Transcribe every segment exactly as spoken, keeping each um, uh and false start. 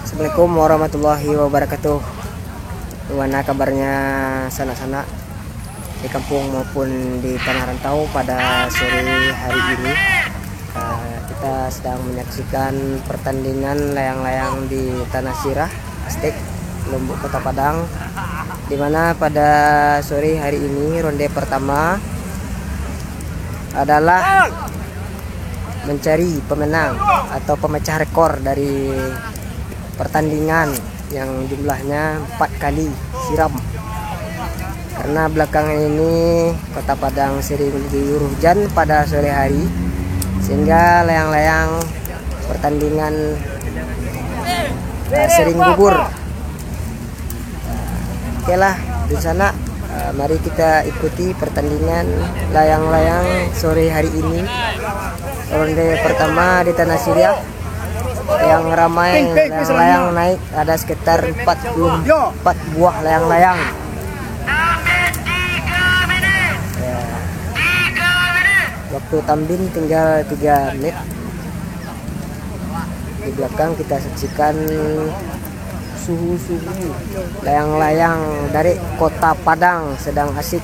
Assalamualaikum warahmatullahi wabarakatuh. Bagaimana kabarnya sanak-sanak di kampung maupun di tanah rantau pada sore hari ini? Ah, kita sedang menyaksikan pertandingan layang-layang di Tanah Sirah, Astek, Lombok, Kota Padang, di mana pada sore hari ini ronde pertama adalah mencari pemenang atau pemecah rekor dari pertandingan yang jumlahnya empat kali siram. Karena belakangan ini Kota Padang sering diguyur hujan pada sore hari, sehingga layang-layang pertandingan, eh, sering gugur. Oke lah, dunsanak, eh, mari kita ikuti pertandingan layang-layang sore hari ini. Ronde pertama di Tanah Sirah yang ramai, layang-layang naik ada sekitar empat puluh empat buah layang-layang. Ya. Waktu tambin tinggal tiga menit. Di belakang kita saksikan suhu-suhu layang-layang dari Kota Padang sedang asik,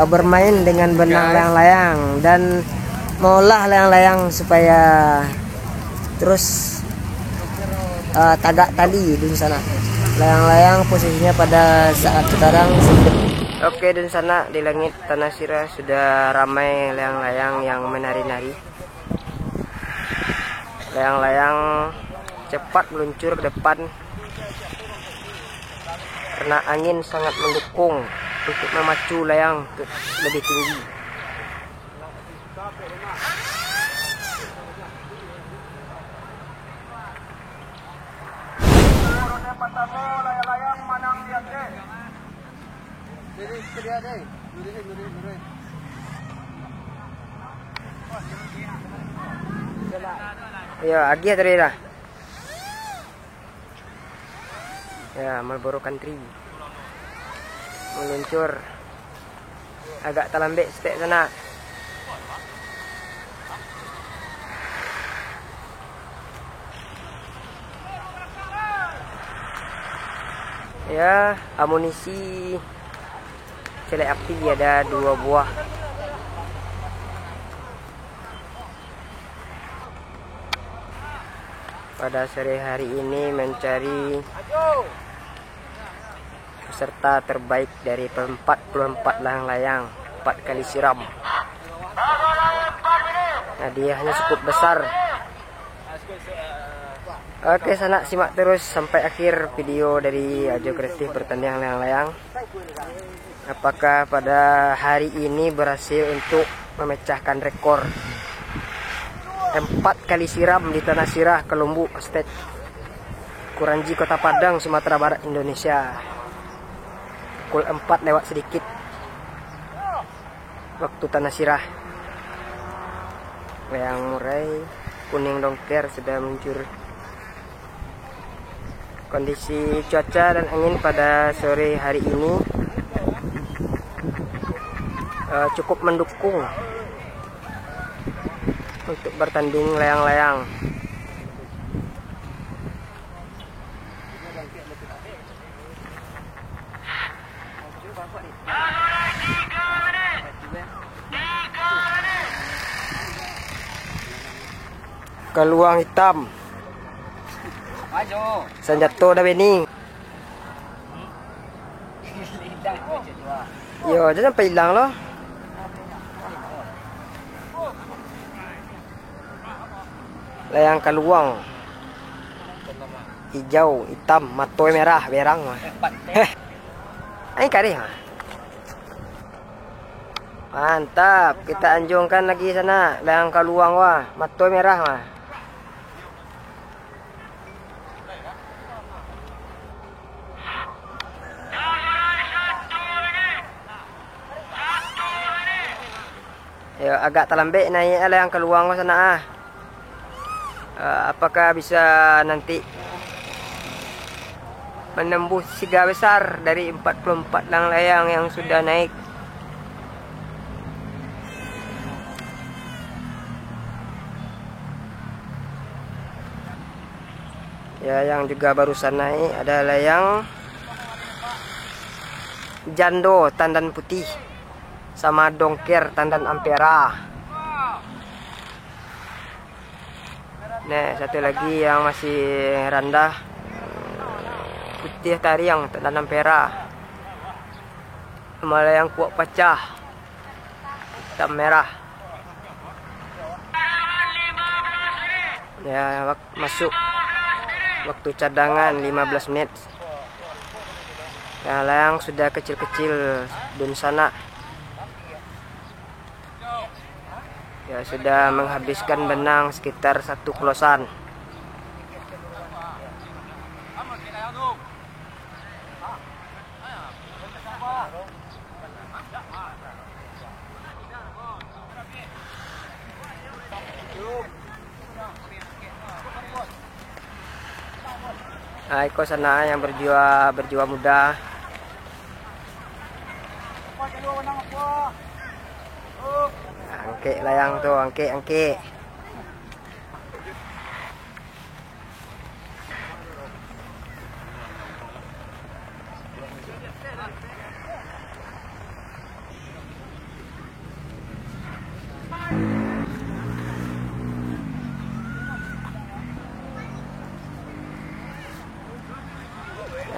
eh, bermain dengan benang layang-layang dan mengolah layang-layang supaya terus, eh, tagak tali, dunsanak. Layang-layang posisinya pada saat sekarang sudah. Oke, dunsanak, di langit Tanah Sirah sudah ramai layang-layang yang menari-nari. Layang-layang cepat meluncur ke depan karena angin sangat mendukung untuk memacu layang ke lebih tinggi. Yo, agiah tadi lah. Ya, Marlboro Country meluncur. Agak talambek saketek sanak. Ya, amunisi celek api ada dua buah. Pada sore hari ini mencari peserta terbaik dari empat puluh empat layang-layang, empat kali siram. Hadiahnya cukup besar. Oke, sanak, simak terus sampai akhir video dari Ajo Kreatif bertanding layang-layang. Apakah pada hari ini berhasil untuk memecahkan rekor empat kali siram di Tanah Sirah, Kelombu Estate, Kuranji, Kota Padang, Sumatera Barat, Indonesia? Pukul empat lewat sedikit waktu Tanah Sirah. Layang murai, kuning dongker sudah meluncur. Kondisi cuaca dan angin pada sore hari ini, eh, cukup mendukung untuk bertanding layang-layang. Kaluang hitam. Sanjato dah bening. Yo, jan sampai ilang lo. Layang kaluang. Hijau, hitam, mato merah, berang mah. Heh. Aing kareh mah. Mantap, kita anjungkan lagi sanak, layang kaluang wah, mato merah mah. Yo, agak talambek naik layang kaluang ko sanak ah. Eh, apakah bisa nanti menembus siga besar dari empat puluh empat layang-layang yang sudah naik? Ya, yang juga barusan naik ada layang jando tandan putih sama dongker tandan ampera. Nah, satu lagi yang masih randah, putih tariang tandan ampera. Sama layang kuak pacah hitam merah. Ya, wak-, masuk waktu cadangan lima belas menit. Yang layang sudah kecil-kecil dunsanak. Ya, sudah menghabiskan benang sekitar satu klosan. Ah, iko sanak yang berjiwa, berjiwa muda. Angkek layang tu, angkek, angkek.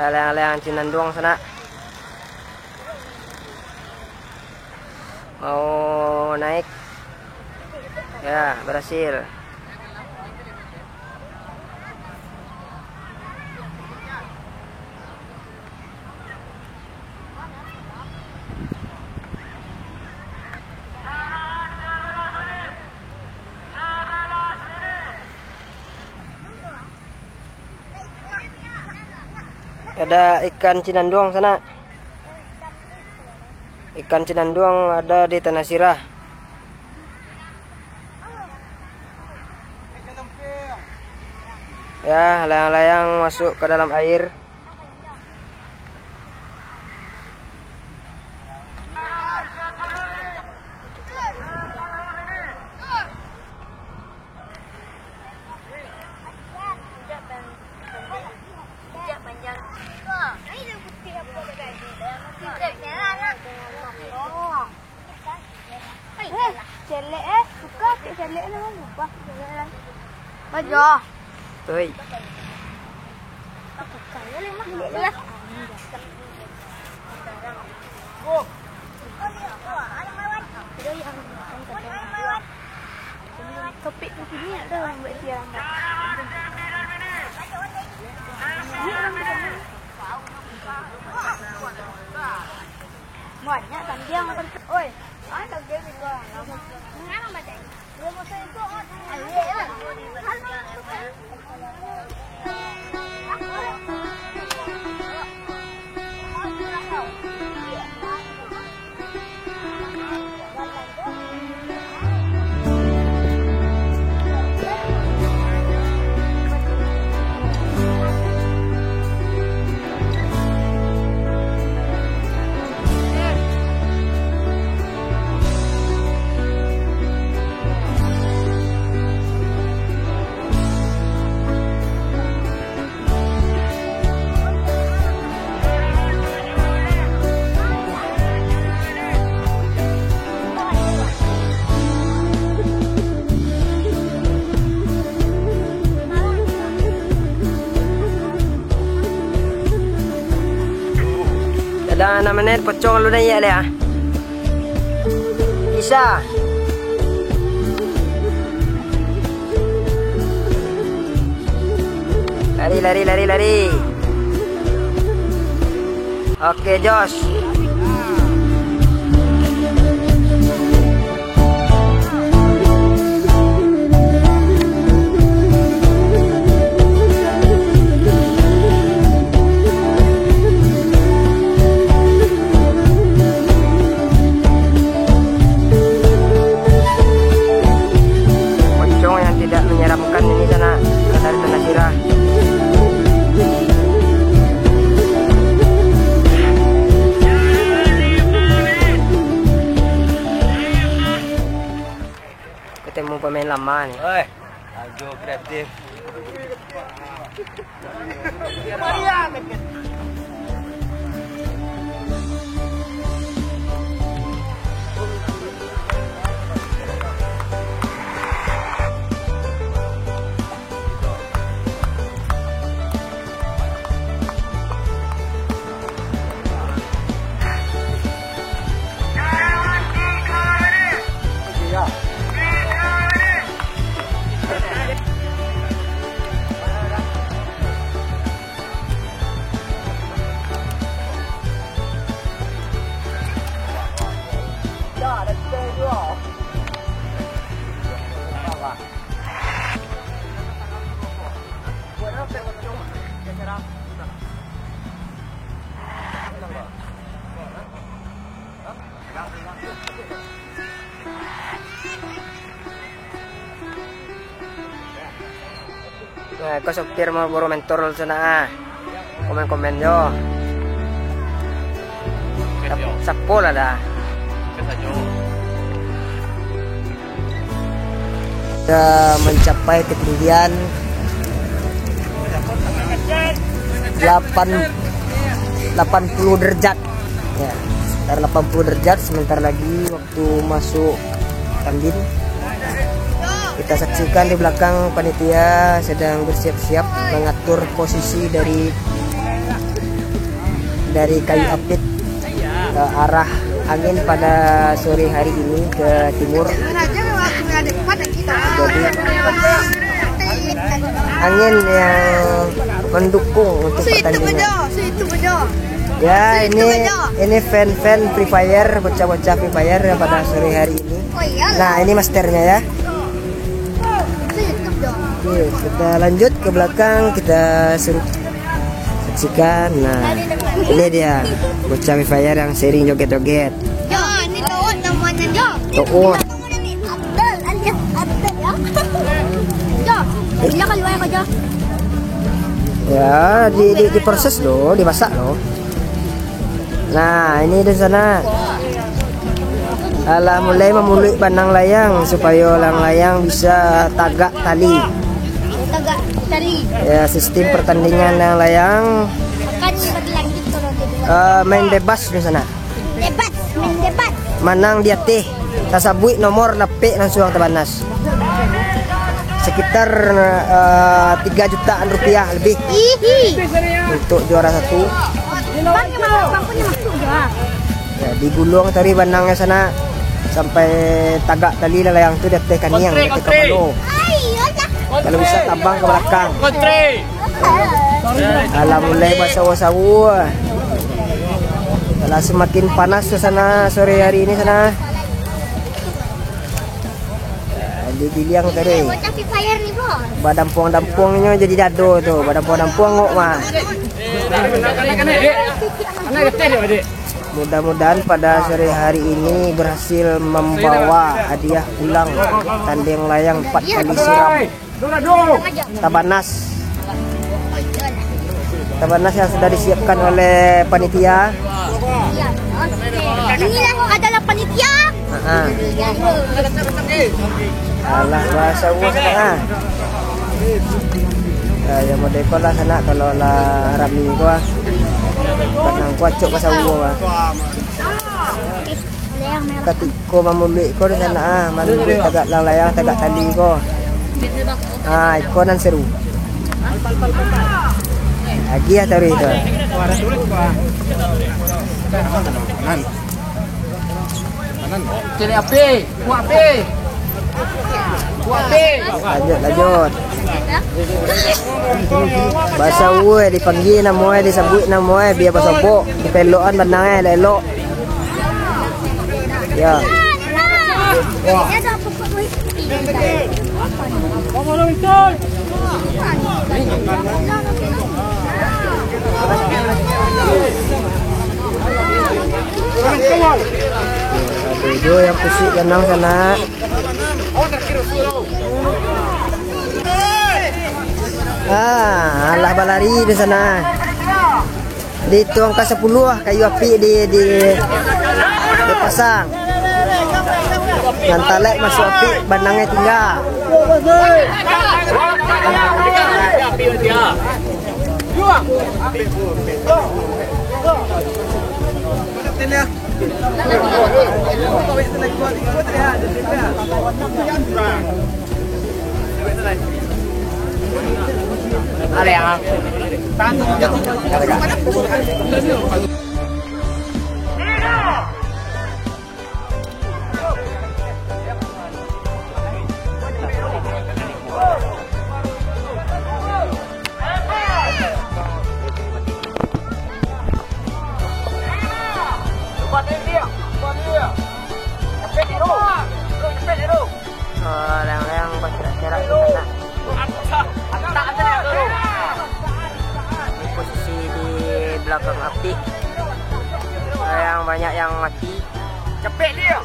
Layang-layang Cinanduang sanak. Mau naik. Ya, berhasil. Ada ikan Cinanduang sanak. Ikan Cinanduang ada di Tanah Sirah. Ya, layang-layang masuk ke dalam air. Eh, celek eh, suka cek celek ni kan lupa. Bajo. Oi. Topik tu kini ada buat siang. Ini orang di sana. Banyak tandiang. Oi, ada game itu. Mana baca? Dia masa itu, oh, Dalam anam menit pocong lu naiak deh, ah. Bisa. Lari, lari, lari, lari. Oke, jos. Pocong yang tidak menyeramkan ini sanak, dari Tanah Sirah. Nah, ko sopir mau buru mentor tu nak ah. Komen-komen jo. Sap-, sapo lah dah. Sudah mencapai ketinggian delapan, delapan puluh derajat. Ya, sekitar delapan puluh derajat, sebentar lagi waktu masuk Tambin. Kita saksikan di belakang panitia sedang bersiap-siap mengatur posisi dari, dari kayu apit, eh, arah angin pada sore hari ini ke timur. Jadi, angin yang mendukung untuk pertandingan. Ya, ini, ini fan-fan Free Fire, bocah-bocah Free Fire yang pada sore hari ini. Nah, ini masternya ya. Oke, kita lanjut ke belakang, kita suruh saksikan. Nah, ini dia bocah Free Fire yang sering joget-joget. Jo, ini Toot namanya, Jo. Toot. Abdul alias Abdul, ya. Jo, dia keluar aja. Ya, di, di, diproses lo, dimasak lo. Nah, ini di sana. Alah mulai mamuluik banang layang supayo layang-layang bisa tagak tali. Tagak tali. Ya, sistem pertandingan layang-layang. Akan berlanjut kalau dia dua. Eh, main bebas di sana. Bebas, main bebas. Manang di ateh, tasabuik nomor dapek langsuang tabanas. Sekitar, eh, tiga jutaan rupiah lebih. Ihi. Untuk juara satu. Bang, yang mau, bang punya masuk je lah. Ya, digulung tadi banangnya sana sampai tagak tali lah layang tu di ateh kaniang, di ateh kapalo. Kalau bisa tabang ke belakang. Alah mulai basawo-sawo. Alah semakin panas suasana sore hari ini sana. Di biliang tadi. Bocah Free Fire ni, bro. Badampuang-dampuangnyo jadi dado tu. Badampuang-dampuang ngok mah. Mudah-mudahan pada sore hari ini berhasil membawa hadiah pulang tanding layang empat kali siram. Tabanas. Tabanas yang sudah disiapkan oleh panitia. Inilah adalah panitia. Ha. Alah, basawo sanak ah. Ah, yang model ko lah sanak, kalau lah rami ko ah. Tanang ko acok basawo ah. Katiko mamuluik ko di sanak ah, mamuluik tagak layang-layang, tagak tali ko. Ah, iko nan seru. Agiah taruih tu. Cari api, kuat api. Kuat api. Lanjut, lanjut. Basawo eh, dipanggia namo eh, disabuik namo eh, bia basobok, dipelokan banang eh, elok-elok. Ya. Aduh, jo yang pusik ganang sanak. Ah, alah balari di sanak. Di tuang ka sapuluah kayu api di, di, dipasang. Nan talek masuk api, banangnyo tingga. Oh, layang-layang baserak-serak di sana. Ini posisi di belakang api. Layang banyak yang mati. Capek dia.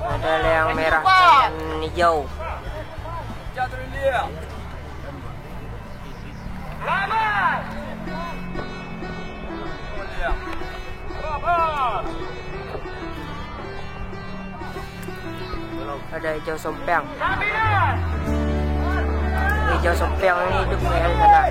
Ada layang merah dan hijau. Ada hijau sompiang. Hijau sompiang ini hidup di sana.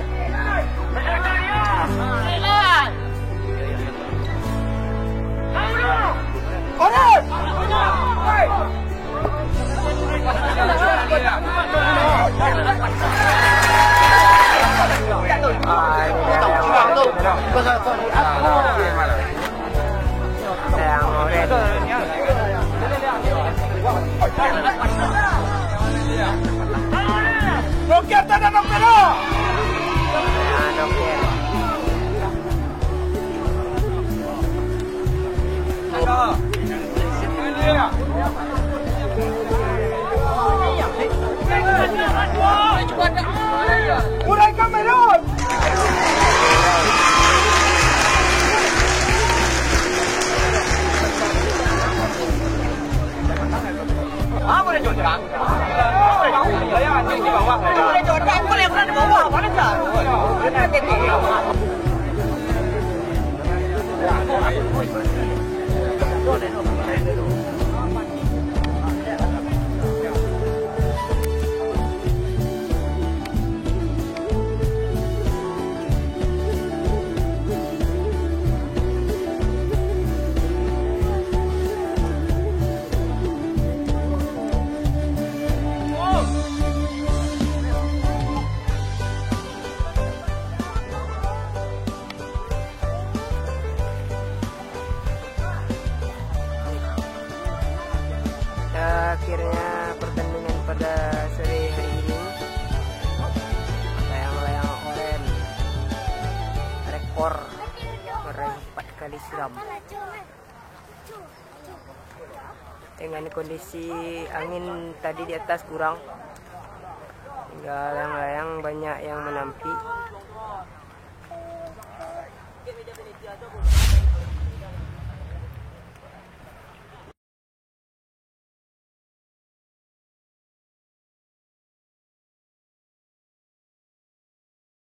Ya, akhirnya pertandingan pada sore hari ini, layang-layang oren rekor meraih empat kali siram. Dengan kondisi angin tadi di atas kurang, hingga layang-layang banyak yang menampi.